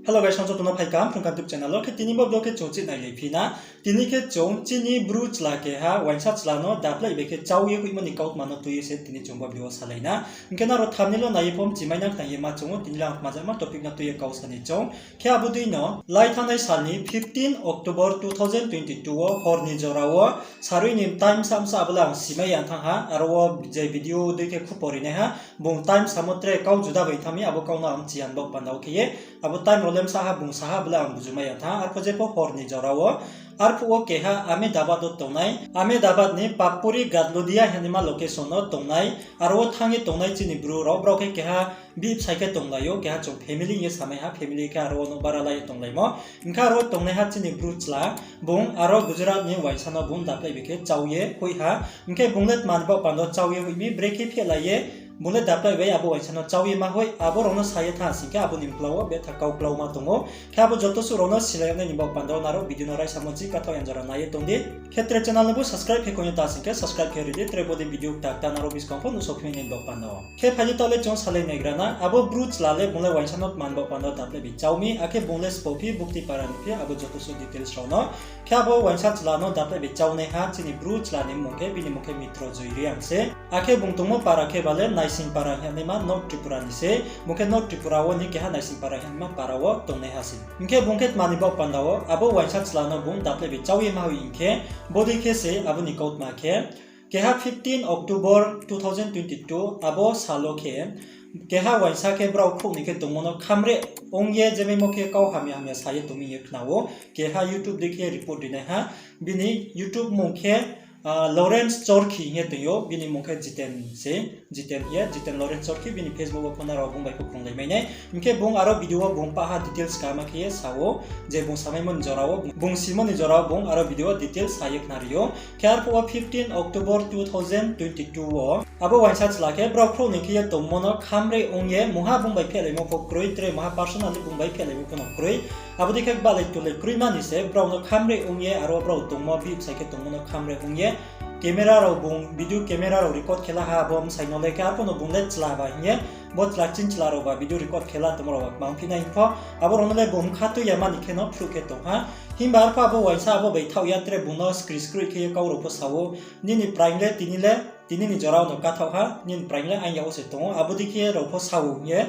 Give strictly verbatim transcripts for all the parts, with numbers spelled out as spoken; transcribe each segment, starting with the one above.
Hello guys, joto no phai kaham Phrung Kaham YouTube channel wo. Khe tini bo video khe chung chih nailai phi na. Tini khe chung chini bru chla keha uaingsa chla no daplai bai khe chau ye hoihmo ni kautma no tui ye se tini chung bo video wo salai na. Hing khe nrao thumbnail wo nai ye pho mchimai na khna ye ma chung ou, tini le ang tma jama topic no tui ye kau sa ni chung. Khe abo dei no, lai thanngnai sal ni fifteen October two thousand twenty two wo hor ni jora wo sarui ni time sa msa abo le ang simai ya thanng ha, aro wo je video dei khe khupor rinaiha, bung time samo tre kau juda bai thanng mi, abo kau no ang mchi ya ni baoh panda wo khe ye, abo time rao le msa ha, bung sa ha, abo le ang bujumai ya thanng ha, arphuh jepho hor ni jora wo, arphuh wo keha Ahmedabad wo tongnai, Ahmedabad ni Papuri Gadlodia hingnaima location no tongnai, aro wo thanng ye tongnai chini bru rao, brao khe keha bihbsai khe tonglai ou, keha chung family hing ye samai ha, family khe aro wo nouh bara lai ye tonglaimo. Hing khe aro wo tongnaiha chini bru chla, bung aro Gujarat ni uaingsa no bung daplai bai khe chau ye hoih ha. Hing khe bung le tma ni baoh panda wo chau ye hoih mi, brekhe phehlai ye, bung le daplai bai abo uaingsa no chau ye ma hoih, abo rao no sa ye thanng sing khe abo ni mklau wo betha kau klau ma tong ou. Khe abo joto suh rao no silai yag nai ni baoh panda wo nrao video no raisa mo chi kathaoh yang jora nai ye tong di. Khe tre channel no bo subscribe khe kong ye ta sing khe subscribe khe ri di, tre bo dei video kta kta nrao buskang pho nuhsao phi ni baoh panda wo. Khe phai di taoh le chung salai naigra na, abo bru chla le bung le uaingsa no tma ni baoh panda wo daplai bai chau mi, akhe bung le sbo phi, bukti para ni phi, abo joto suh details rao no. Khe abo uaingsa chla no daplai bai chaunaiha chini bru chla ni mmung khe, bini mmung khe Mitro Joy Reang se. Akhe bung tongmo para khe ba le Naising para hingnaima North Tripura ni se. Bung khe North Tripura wo ni keha Naising para hingnaima para wo tongnaiha se. Hing khe bung khe tma ni baoh panda wo abo uaingsa chla no bung daplai bai chau ye ma hoih hing khe, bodei khe se abo ni kautma khe, keha fifteen October two thousand twenty two abo sal wo khe, keha uaingsa khe brao khrouh ni khe tongmo no khamre ong ye, jemaimo khe kau hamya hamya sa ye tong mi hing ye khna ou. Keha YouTube dei khe report rinaiha, bini YouTube mmung khe, ah, Lawrence Chorkhi hing ye tong ou, bini mmung khe Jiten se, Jiten hing ye, Jiten Lawrence Chorkhi, bini Facebook wo pho nrao bung bai pho krunglai mai nai. Hing khe bung aro video wo bung pah ha details kaham khe ye sa ou, je bung samaimo ni jora wo, bung simo ni jora wo bung aro video wo details sa ye khnari ou. Khe arphuh wo fifteen October two thousand twenty two wo, abo uaingsa chla khe brao khrouh ni khe ye tongmo no khamre ong ye, mungha bung bai phehlaimo pho kroi, tre mungha personally bung bai phehlaimo pho no kroi. Abo dei khe gbahlai tulai kroima ni se brao no khamre ong ye, aro brao tongmo, bihbsai khe tongmo no khamre ong ye, camera rao bung video camera rao record khe la ha, abo bsai no le khe arphuh no bung le chla ba hing ye, bo chla chini chla rao ba video record khe la tongmo rao ba kma ongphi nai hing pho, abo rao no le bung kha tui ya mani khe no phruh khe tong ha. Himba arphuh abo uaingsa abo bai thaoh ya, tre bung no skri skroi khe ye kau rao pho sa ou, nini praing le tini le, tini ni jora wo no kathaoh ha, nini praing le aing yag wo se tong ou, abo dei khe rao pho sa ou hing ye,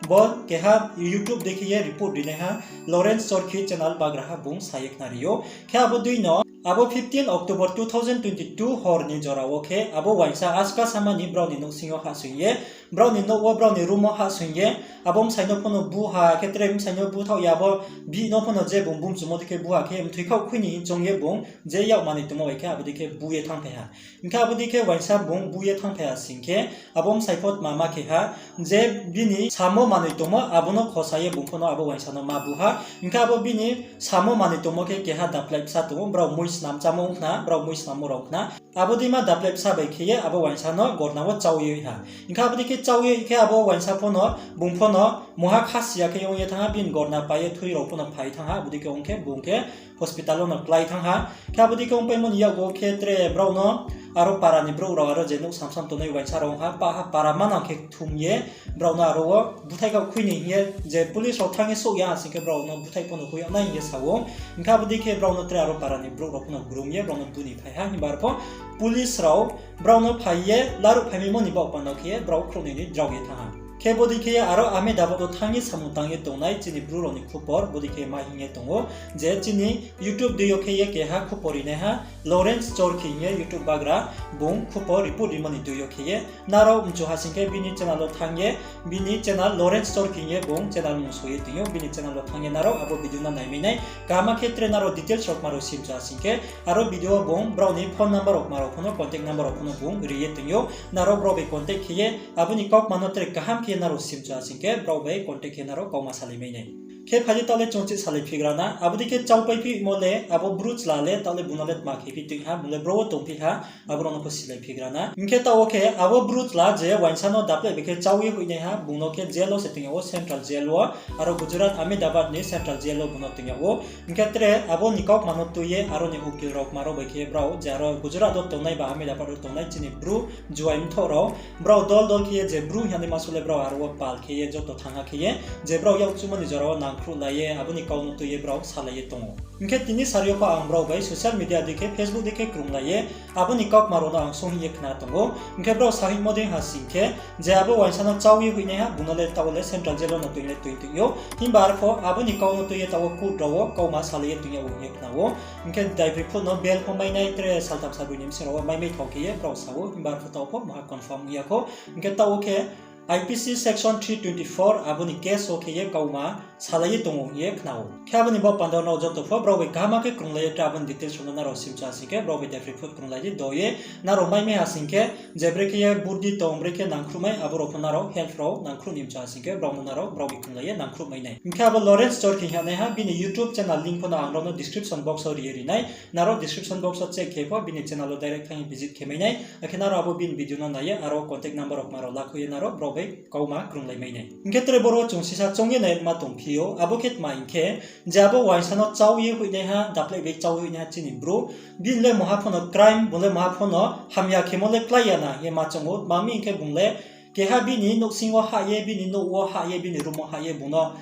bo keha YouTube dei khe ye report rinaiha, Lawrence Chorkhi channel bagraha bung sa ye khnari ou. Khe abo dei no, abo fifteen October two thousand twenty two hor ni jora wo khe, abo uaingsa aska sama ni brao ni nouhsing yo hahsoing ye, brao ni nouh wo, brao ni room wo hahsoing ye, abo bsai no pho no bu ha, khe tre bsai no bu thaoh ya, abo bihih no pho no je bung bumchumo dei khe bu ha khe, mthoi khaoh khui ni hing choung ye bung je yak manoi tongmo bai khe abo dei khe bu ye thanngphai ha. Hing khe abo dei khe uaingsa bung bu ye thanngphai ha sing khe, abo bsai pho tma ma khe ha, je bini samo manoi tongmo abo no khosa ye bung pho no abo uaingsa no ma bu ha. Hing khe abo bini samo manoi tongmo khe keha daplai bsa tong ou, brao mui snam chámo ong khna, brao mui snammo rao khna. Abo dei ma daplai bsa bai khe ye abo uaingsa no gorna wo chau ye ha. Hing khe abo dei khe chau ye khe abo uaingsa pho no, bung pho no mungha khasi ya khe ong ye thanng ha, bini gorna pai ye thui rao pho no phai thanng ha, abo dei khe ong khe bung khe hospital wo no klái thanng ha. Khe abo dei khe ongpaimo ni yakgu khe tre brao no aro para ni brouh rao, aro je nouh samsam tongnai uaingsa rao ong ha, pah ha para manang khe kthum ye, brao no aro wo búthaih khaoh khui ni hing ye, je police rao thanng ye souh ya ha sing khe brao no búthaih pho no khui yag nai hing ye sa ou. Hing khe abo dei khe brao no tre aro para ni brouh rao pho no grum ye brao no bu ni phai ha, himba arpho police rao brao no phai ye laruh phaimaimo ni baoh panda khe ye brao khrouhnoi ni drao ye thanng ha. Khe bo dei khe ye aro Ahmedabad wo thanng ye samung tang ye tongnai chini bru rao ni khupor bo dei khe ma hing ye tong ou, je chini YouTube dei yo khe ye keha khupor rinaiha Lawrence Chorkhi hing ye YouTube bagra, bung khupor report rimo ni dei yo khe ye, nrao mchu ha sing khe bini channel wo thanng ye, bini channel Lawrence Chorkhi hing ye bung channel mung so ye tong ou, bini channel wo thanng ye nrao abo video no naimai nai. Kaham khe tre nrao details rao kma rao simchu ha sing khe, aro video wo bung brao ni phone number rao kma rao pho no, contact number rao pho no bung ri ye tong ou. Nrao brao bai contact khe ye, abo ni kaukma no tre kaham khe ye nrao simchu ha sing khe, brao bai contact khe nrao kauma salai mai nai. Khe phai di taoh le chung chih salai phigra na, abo dei khe chaupai phimo le, abo bru chla le, taoh le bung no le tma khe phi tui ha, bung le bro wo tongphi ha, abo rao no pho silai phigra na. Hing khe taoh wo khe abo bru chla je uaingsa no daplai bai khe chau ye hoihnaiha, bung no khe jail wo se tong yag ou, Central Jail wo, aro Gujarat Ahmedabad ni Central Jail wo bung no tong yag ou. Hing khe tre abo ni kaukma no tui ye, aro ni ukil rao kma rao bai khe brao, je aro Gujarat wo tongnai ba Ahmedabad wo tongnai chini bru juai mthoh rao, brao dol dol khe ye je bru hingnaima suh le brao aro wo pal khe ye joto thanng ha khe ye, je brao yak chumo ni jora wo nang khruhlai ye, abo ni kau no tui ye brao salai ye tong ou. Hing khe tini sari yo pho ang brao bai social media dei khe, Facebook dei khe krunglai ye, abo ni kautma rao no ang sung hing ye khna tong ou. Hing khe brao sahoihmo dei ha sing khe, je abo uaingsa no chau ye hoihnaiha, bung no le taoh wo le central jail wo no toing le toing toing ou. Himba arpho abo ni kau no tui ye taoh wo court rao wo kauma salai ye toing yag ou hing ye khna ou. Hing khe daiphroi phut no bail pho mai nai, tre saltham salbroi ni bsing rao wo mai mai thao khe ye brao sa ou, himba arpho taoh pho maha confirm ong ya khou. Hing khe taoh wo khe I P C section three twenty four abo ni case wo khe ye kauma salai ye tong ou hing ye khna ou. Khe abo ni baoh panda wo nrao joto pho brao bai kaham khe krunglai ye tre abo ni details rao no nrao simcha sing khe, brao bai daiphroi phut krunglai di do ye, nrao mai mai ha sing khe, je brekhe ye burdi tong, brekhe nangkhruh mai, abo rao pho nrao help rao nangkhruh ni mcha sing khe, brao no nrao brao bai krunglai ye nangkhruh mai nai. Hing khe abo Lawrence Chorkhi hing yagnaiha, bini YouTube channel link pho no ang nrao no description box wo ri ye ri nai. Nrao description box wo check khe pho bini channel wo direct thanng ye visit khe mai nai. Akhe nrao abo bini video no nai ye, aro contact number rao kma rao lakhouh ye nrao brao bai kauma krunglai mai nai. Hing khe tre boro chung sisa choung ye nai ma tongphi ou, abo khe tma hing khe, je abo uaingsa no chau ye hoihnaiha, daplai bai chau ye hoihnaiha chini Bru, bini le mungha pho no crime, bung le mungha pho no hamya khemo le klái ya na hing ye ma choung ou, tma mi hing khe bung le keha bini nouhsing wo hah ye, bini nouh wo hah ye, bini room wo hah ye bung no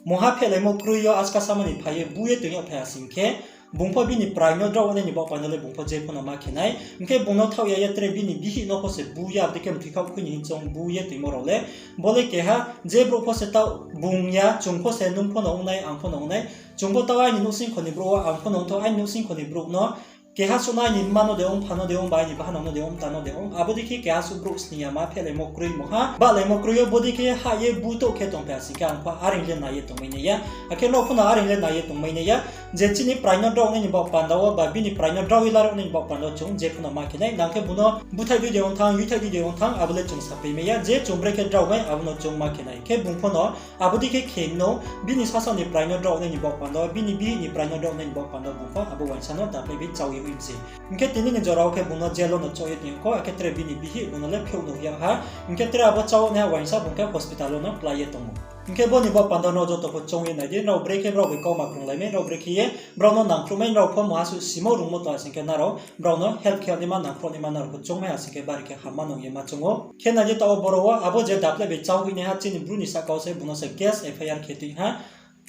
mungha phehlaimo kroi yo askasama ni phai ye bu ye toing yag phai ha sing khe, bung pho bini prai no drao nai ni baoh panda le bung pho je pho no ma khe nai. Hing khe bung no thaoh ya ye tre bini bihih no pho se bu ya, abo dei khe mthoi khaoh khui ni hing choung bu ye toingmo rao le. Bo le keha je brouh pho se taoh bung ya, chung pho se nung pho no ong nai, ang pho no ong nai. Chung pho taoh aini nouhsingkho ni brouh wo, ang pho no ongthou aini nouhsingkho ni brouh no. Keha suh no aini mma no de ong, mpha no de ong, ba aini bahanao no de ong, mta no de ong. Abo dei khe keha suh brouh sning ya ma, phehlaimo kroi mungha, bahlaimo kroi yo bodei khe hah ye bu touh khe tongphai ha sing khe ang pho areing le nai ye tongmai nai ya. Akhe nrao pho no areing le nai ye tongmai nai ya. Je chini prai no drao nai ni baoh panda wo, ba bini prai no drao ye la rao nai ni baoh panda wo chung je pho no ma khe nai. Nang khe bung no búthaih dei de ong thanng, yuithaih dei de ong thanng, abo le chung sapai mai ya. Je chung brekhe drao nai, abo no chung ma khe nai. Khe bung pho no abo dei khe khe no, bini sasaoh ni prai no drao nai ni baoh panda wo, bini bihih ni prai no drao nai ni baoh panda wo bung pho abo uaingsa no daplai bai chau ye hoih mi se. Hing khe tini ni jora wo khe bung no jail wo no choh ye tong ya khou, akhe tre bini bihih bung no le pheuh no hoih ya ha. Hing khe tre abo chau naiha uaingsa bung khe hospital wo no klái ye tong ou. Hing khe bo ni baoh panda wo nrao joto pho choung ye nai di, nrao brekhe brao bai kauma krunglai mai, nrao brekhe ye brao no nangkhruh mai, nrao pho mungha suh simo rungmo tong ha sing khe nrao brao no help khe yag naima, nangkhruh naima nrao pho choung mai ha sing khe bari khe hamma nung ye ma choung ou. Khe nai di taoh wo boro wo abo je daplai bai chau hoihnaiha chini Bru ni sahka wo se bung no se case F I R khe toing ha.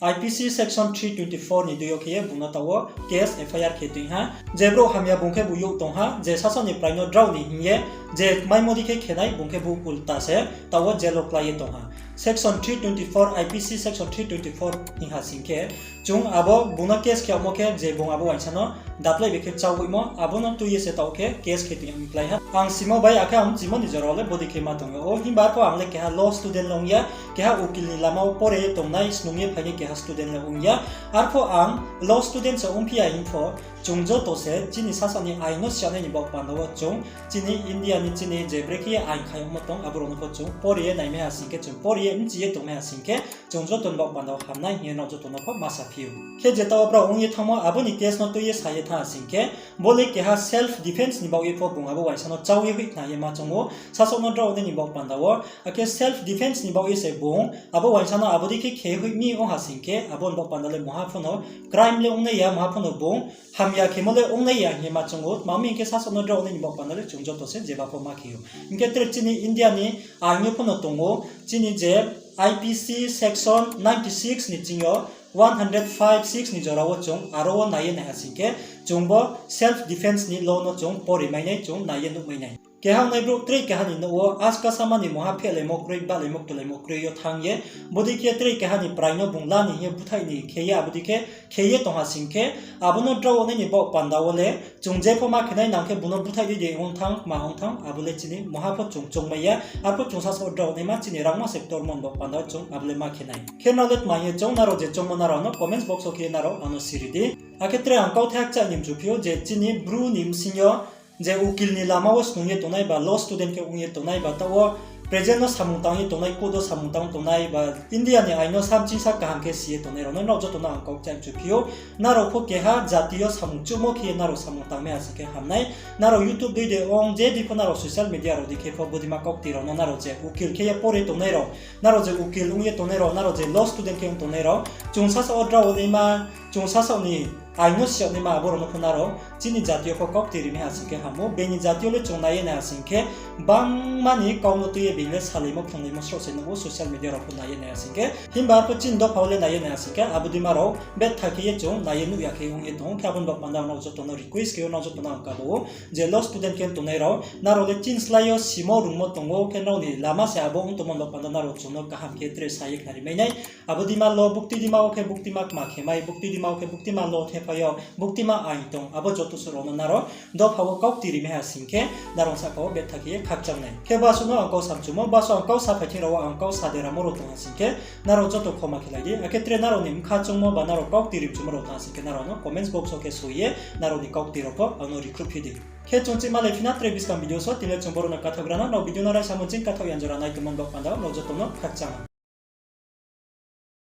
I P C section three twenty four ni dei yo khe ye bung no taoh wo case F I R khe toing ha. Je brouh hamya bung khe bu youh tong ha, je sasaoh ni prai no drao ni hing ye, je maimo dei khe khe nai bung khe bu ulta se taoh wo jail wo klái ye tong ha. Section three twenty four, I P C section three twenty four hing ha sing khe, chung abo bung no case khe yagmo khe je bung abo uaingsa no daplai bai khe chau hoihmo, abo no tui ye se taoh khe case khe toing yag mi klái ha. Ang simo bai akhe ang chimo ni jora wo le bodei khe ma tong yag ou. Himba arpho ang le keha law student le ong ya, keha ukil ni lama wo pore ye tongnai, snung ye phainai keha student le ong ya. Arpho ang law student se ongphi ya hing pho, chung joto se chini sasaoh ni ain no siyanai ni baoh panda wo chung chini India ni chini je brekhe ye ain khai yagmo tong, abo rao no pho chung pore ye naimai ha sing khe, chung pore ye bchi ye tongmai ha sing khe, chung joto ni baoh panda wo hamnai hing ye nrao joto no pho ma saphi ou. Khe je taoh wo brao ong ye thanngmo, abo ni case no tui ye sa ye thanng ha sing khe, bo le keha self defence ni baoh ye pho bung abo uaingsa no chau ye hoih khna ye ma choung ou, sasaoh no drao nai ni baoh panda wo. Akhe self defence ni baoh ye se bung abo uaingsa no abo dei khe khe hoih mi ong ha sing khe, abo ni baoh panda le mungha pho no crime le ong nai ya, mungha pho no bung hamya khemo le ong nai ya hing ye ma choung ou. Tma mi hing khe sasaoh no drao nai ni baoh panda le chung joto se jeba pho ma khe ou. Hing khe tre chini India ni ain yo pho no tong ou, chini je I P C section ninety six ni ching yo one hundred five six ni jora wo chung aro wo nai ye nai ha sing khe, chung bo self defence ni law no chung pore mai nai, chung nai ye nuh mai nai. Keha ongnai brouh tre keha ni nouh wo askasama ni mungha phehlaimo kroi, bahlaimo ktulaimo kroi yo thanng ye, bodei khe tre keha ni prai no bung la ni hing ye búthaih ni khe ye, abo dei khe khe ye tong ha sing khe, abo no drao nai ni baoh panda wo le chung je pho ma khe nai, nang khe bung no búthaih dei de ong thanng, kma ong thanng, abo le chini mungha pho chung choungmai ya, arpho chung sasaoh drao naima chini rangma se ktormo ni baoh panda wo chung abo le ma khe nai. Khe nrao le tma hing ye choung, nrao je choungmo nrao no comments box wo khe nrao ang no siri di. Akhe tre ang kauthai kchah ni mchuphi ou je chini Bru ni bsing yo je ukil ni lama wo snung ye tongnai ba law student khe ong ye tongnai ba taoh wo present no samung tang ye tongnai, court wo samung tang tongnai ba India ni ain no samchingsa kaham khe si ye tongnai rao no nrao joto no ang kau kchai mchuphi ou. Nrao pho keha jati yo samung chuhmo khe ye nrao samung tangmai ha sing khe hamnai. Nrao YouTube dei de ong, je dei pho nrao social media rao dei khe pho bodeima kaukti rao no nrao je ukil khe ye pore tongnai rao, nrao je ukil ong ye tongnai rao, nrao je law student khe ong tongnai rao, chung sasaoh wo drao naima, chung sasaoh ni aing no si yag naima abo rao no pho nrao chini jati yo pho kaukti ri mai ha sing khe ham ou. Being ni jati yo le chung nai ye nai ha sing khe, bangma ni kau no tui ye being le salaimo khlunglaimo sroh se nuh ou, social media rao pho nai ye nai ha sing khe. Himba arphuh chini dopha wo le nai ye nai ha sing khe, abo deima rao betha khe ye chung nai ye nuh ya khe ong ye tong ou. Khe abo ni baoh panda wo nrao joto no request khe ou, nrao joto no ang kabo ou je law student khe tongnai rao, nrao le chini slái yo simo rungmo tong ou, khe nrao ni lama se abo ong tongmo ni baoh panda nrao chung no kaham khe tre sa ye khnari mai nai. Abo deima law bukti deima wo khe buktima kma khe mai, bukti deima wo khe buktima law thephai yo, buktima aing tong, abo joto suh rao no nrao dopha wo kaukti ri mai ha sing khe, nrao sahka wo betha khe ye khakchang nai. Khe basuh no ang kau samchumo, basuh ang kau saphai thing rao wo ang kau sa deramo rao tong ha sing khe, nrao joto khoma khelai di. Akhe tre nrao ni bkha choungmo ba nrao kaukti rimchumo rao tong ha sing khe, nrao no comments box wo khe soi ye nrao ni kaukti rao pho ang no rekhruhphi di. Khe chung chih malai phi na tre buskang video so, tini le chung boro no kathaoh gra na, nrao video no raisa mo ching kathaoh yan jora nai tongmo ni baoh panda wo nrao joto no khakchang ha.